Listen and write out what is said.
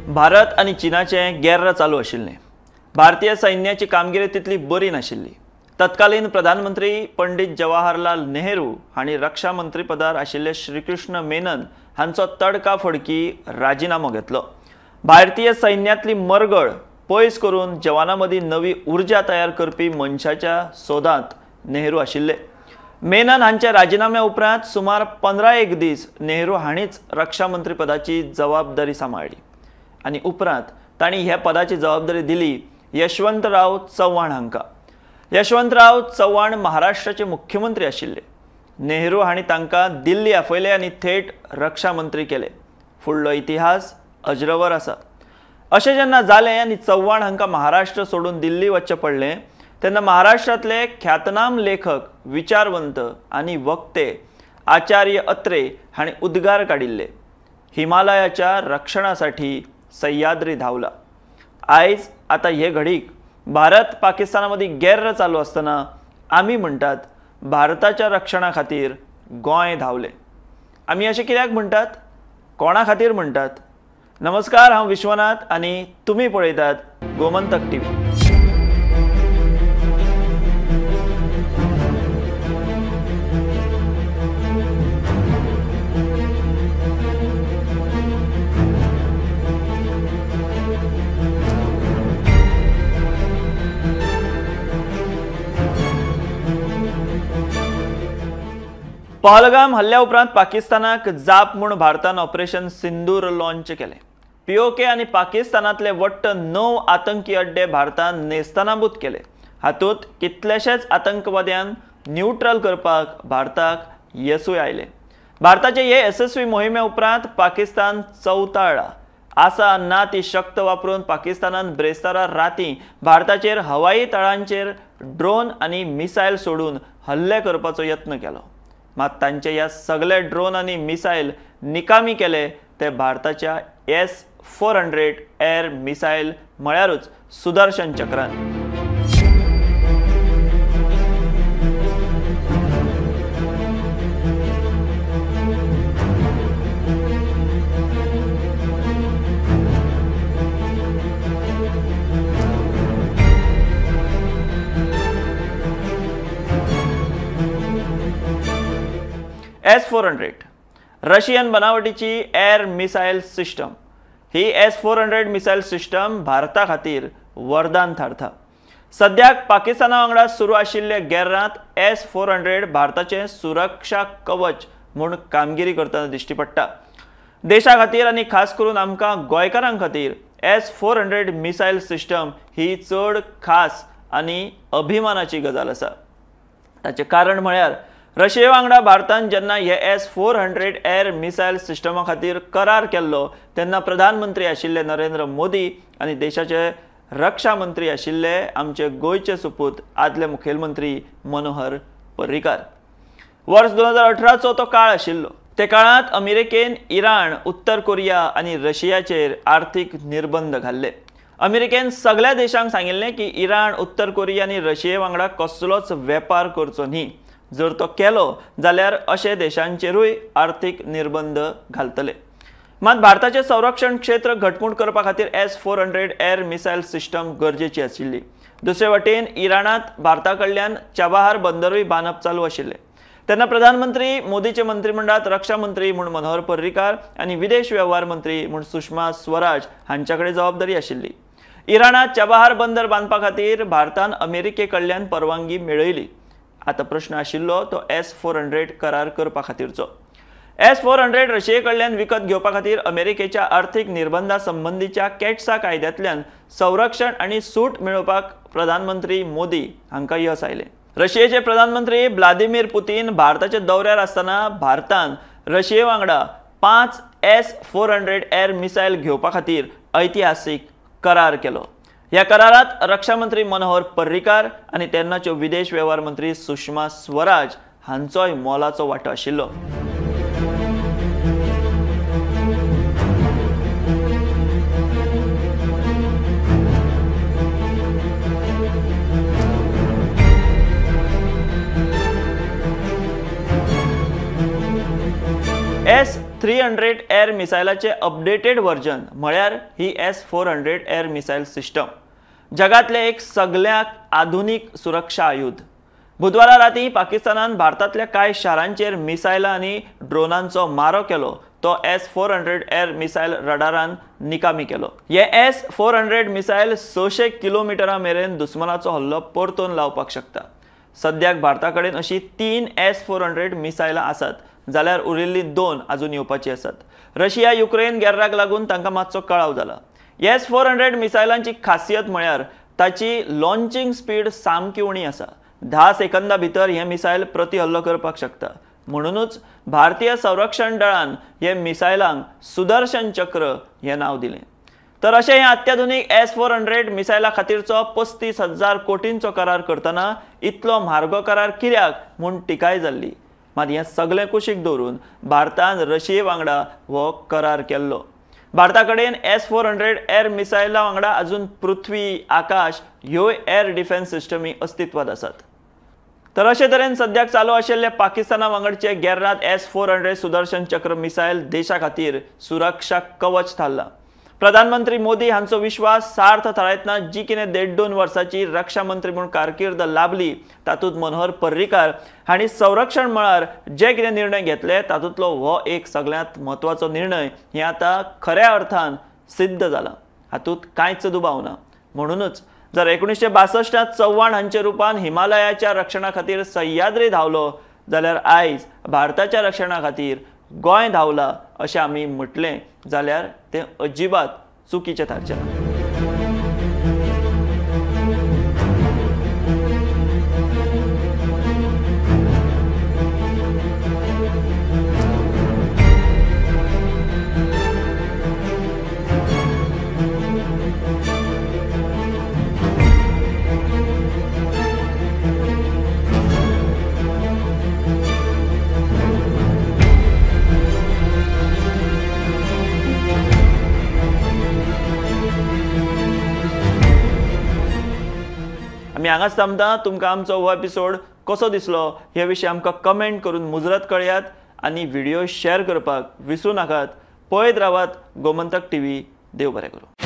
भारत आनी चीनाचें गेर्र चालू आशिल्लें। भारतीय सैन्याची कामगिरी तितली बरी नाशिल्ली। तत्कालीन प्रधानमंत्री पंडित जवाहरलाल नेहरू हांणी रक्षा मंत्रीपदार आशिल्ले श्रीकृष्ण मेनन हांचो तडका फडकी राजिनामो घेतलो। भारतीय सैन्यांतली मरगळ पयस करून जवानां मदीं नवी उर्जा तयार करपी मनशाच्या सोदांत नेहरू आशिल्ले। मेनन हांच्या राजिनाम्या उपरांत सुमार 15 दीस नेहरू हांणीच रक्षा मंत्रीपदाची जबाबदारी सांबाळ्ळी आनी उपरांत तांणी ह्या पदाची जबाबदारी दिली यशवंतराव चव्हाण हांकां। यशवंतराव चव्हाण महाराष्ट्राचे मुख्यमंत्री आशिल्ले। नेहरू हांणी तांकां दिल्ली आपयले आनी थेट रक्षा मंत्री केले। फुडलो इतिहास अजरवर आसा। अशें जेन्ना जालें आनी चव्हाण हांकां महाराष्ट्र सोडून दिल्ली वचचें पडलें तेन्ना महाराष्ट्रांतले ख्यातनाम लेखक, विचारवंत आनी वक्ते आचार्य अत्रे हांणी उद्गार काडिल्ले, हिमालयाच्या रक्षणासाठी सह्याद्री धावला। आयज आतां हे घडीक भारत पाकिस्ताना मदीं गेर्र चालू आसतना आमी म्हणटात भारताच्या रक्षणा खातीर गोंय धावले। आमी अशें कित्याक म्हणटात, कोणा खातीर म्हणटात? नमस्कार, हांव विश्वनाथ आनी तुमी पळयतात गोमंतक टीव्ही। पहलगाम हल्ल्या उपरांत पाकिस्तानाक जाप म्हूण भारतान ऑपरेशन सिंदूर लॉन्च केलें। पीओके आनी पाकिस्तानांतले वट्ट 9 आतंकी अड्डे भारतान नेस्तनाबूत केले। हातूंत कितलेशेच आतंकवाद्यांक न्यूट्रल करपाक भारताक येसूय आयलें। भारताचे हे येसस्वी मोहिमे उपरांत पाकिस्तान चवताळ्ळा। आसा ना ती शक्त वापरून पाकिस्तानान ब्रेस्तारा राती भारताचेर हवाई तळांचेर ड्रोन आनी मिसायल सोडून हल्ले करपाचो यत्न केलो। मात तांचे ह्या सगळे ड्रोन आनी मिसायल निकामी केले ते भारताच्या S-400 air missile म्हळ्यारूच सुदर्शन चक्रान। S-400 Russian बनावटीची air missile system. ही S-400 missile system भारता खातीर वरदान थारता। सद्याक पाकिस्ताना वांगडा सुरू आशिल्ल्या गेर्रांत S-400 भारताचें सुरक्षा कवच म्हूण कामगिरी करतना दिश्टी पडटा। देशा खातीर आनी खास करून आमकां गोंयकारां खातीर S-400 missile system ही चड खास आनी अभिमानाची गजाल आसा। ताचें कारण म्हळ्यार रशिये वांगडा भारतान जेन्ना हे S-400 air missile सिस्टमा खातीर करार केल्लो तेन्ना प्रधानमंत्री आशिल्ले नरेंद्र मोदी आनी देशाचे रक्षा मंत्री आशिल्ले आमचे गोंयचे सुपूत आदले मुखेलमंत्री मनोहर पर्रीकार। वर्स 2018चो तो काळ आशिल्लो। ते काळांत अमेरिकेन इराण, उत्तर कोरिया आनी रशियाचेर आर्थीक निर्बंध घाल्ले। अमेरिकेन सगळ्या देशांक सांगिल्लें की इराण, उत्तर कोरिया आनी रशिये वांगडा कसलोच वेपार करचो न्ही, जर तो केलो जाल्यार अशे देशांचेरूय आर्थीक निर्बंध घालतले। मात भारताचें संरक्षण क्षेत्र घटमूट करपा खातीर S-400 air missile system गरजेची आशिल्ली। दुसरे वटेन इराणांत भारता कडल्यान चाबहार बंदरूय बांदप चालू आशिल्लें। तेन्ना प्रधानमंत्री मोदीचे मंत्रिमंडळांत रक्षा मंत्री म्हूण मनोहर पर्रीकार आनी विदेश वेव्हार मंत्री म्हूण सुषमा स्वराज हांच्या कडेन जबाबदारी आशिल्ली। इराणांत चाबहार बंदर बांदपा खातीर भारतान अमेरिके कडल्यान परवानगी मेळयली। आतां प्रश्न आशिल्लो तो S-400 करार करपा खातीरचो। S-400 रशिये कडल्यान विकत घेवपा खातीर अमेरिकेच्या आर्थीक निर्बंधा संबंदीच्या कॅट्सा कायद्यांतल्यान संरक्षण आनी सूट मेळोवपाक प्रधानमंत्री मोदी हांकां यस आयलें। रशियेचे प्रधानमंत्री व्लादिमीर पुतीन भारताच्या दौऱ्यार आसतना भारतान रशिये वांगडा 5 S-400 air missile घेवपा खातीर ऐतिहासीक करार केलो। ह्या करारात रक्षा मंत्री मनोहर पर्रीकार आनी तेन्नाच्यो विदेश वेव्हार मंत्री सुषमा स्वराज हांचोय मोलाचो वांटो आशिल्लो। S-300 air मिसायलाचे अपडेटेड व्हर्जन म्हळ्यार ही S-400 air missile system जगातले एक सगळ्यात आधुनिक सुरक्षा आयुध। बुधवारा राती पाकिस्तानान भारतांतल्या कांय शारांचेर मिसायलां आनी ड्रोनांचो मारो केलो तो S-400 air missile रडारान निकामी केलो। हे S-400 missile 600 किलोमिटरां मेरेन दुस्मनाचो हल्लो परतून लावपाक शकता। सद्याक भारता कडेन अशी 3 S-400 मिसायलां आसात, जाल्यार उरिल्ली 2 अजून येवपाची आसात। रशिया युक्रेन गेर्राक लागून तांकां मातसो कळाव जाला। S-400 मिसायलांची खासियत म्हळ्यार ताची लॉन्चिंग स्पीड सामकी उणी आसा। 10 सेकंदा भितर हे मिसायल प्रति हल्लो करपाक शकता। म्हणूनच भारतीय संरक्षण दळान हे मिसायलांक सुदर्शन चक्र हे नाव दिलें। तर अशें हे अत्याधुनिक S-400 मिसायला खातीरचो 35,000 कोटींचो करार करतना इतलो म्हारगो करार कित्याक म्हूण टिकाय जाल्ली। मात हें सगळें कुशीक दवरून भारतान रशिये वांगडा हो करार केल्लो। भारता कडेन S-400 air मिसायला वांगडा अजून पृथ्वी, आकाश ह्यो एअर डिफेन्स सिस्टमी अस्तित्वात आसात। तर अशे तरेन सद्याक चालू आशिल्ले पाकिस्ताना वांगडचे गेर्रात S-400 Sudarshan चक्र मिसायल देशा खातीर सुरक्षा कवच थारला। प्रधानमंत्री मोदी हांचो विश्वास सार्थ थारायतना जी कितें 1.5-2 वर्सांची रक्षा मंत्री म्हूण कारकीर्द लाभली तातूंत मनोहर पर्रीकार हांणी संरक्षण मळार जे कितें निर्णय घेतले तातूंतलो हो एक सगळ्यांत म्हत्वाचो निर्णय हें आतां खऱ्या अर्थान सिद्ध जाला, हातूंत कांयच दुबाव ना। म्हणूनच जर 1962 चव्हाण हांचे रुपान हिमालयाच्या रक्षणा खातीर सह्याद्री धांवलो जाल्यार आयज भारताच्या रक्षणा खातीर गोंय धांवला अशें आमी म्हटलें जाल्यार तें अजिबात चुकीचें थारचें ना। आमी हांगाच थांबता। तुमकां आमचो हो एपिसोड कसो दिसलो हे विशीं आमकां कमेंट करून मुजरत कळयात आनी व्हिडिओ शेअर करपाक विसरूं नाकात। पळयत रावात गोमंतक टीव्ही। देव बरें करूं।